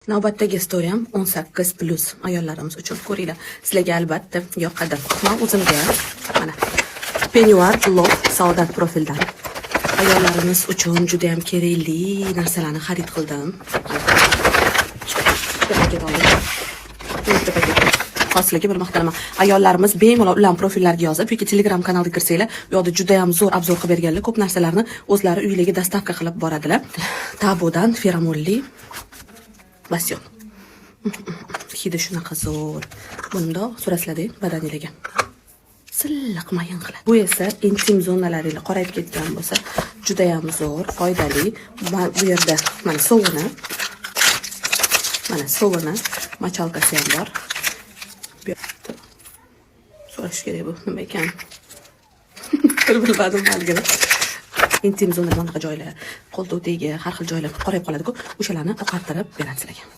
Navbatdagi storiyam 18+ ayollarimiz uchun. Ko'ringlar, sizlarga albatta yoqadi. Man o'zimga mana penyuar Love Saodat profildan ayollarimiz uchun juda ham kerakli narsalarni xarid qildim. Bitta paket oldim. Bitta paket. Hozir bir maqtanaman. Ayollarimiz bemalol ularning profillariga yozib yoki Telegram kanaliga kirsanglar, u yoqda juda ham zo'r обзор qilib berganlar, ko'p narsalarni o'zlari uylariga доставка qilib boradilar. Tabodan feromonli losyon. Hidi shunaqa zo'r. Bundoq surasizlarda badaninglarga. Silliq, mayin qiladi. Bu esa intim zonalaringlar qorayib ketgan bo'lsa, juda ham zo'r, foydali. Bu yerda mana sovuni. Mana sovuni, мочалка si ham bor. Bu yerda so'rash kerak, bu nima ekan. Bilmadim nimaligini. Intim zona, bunaqa joylar, qo'ltiq tagi, har xil joylar qorayib qoladi-ku, o'shalarni oqartirib beradi sizlarga.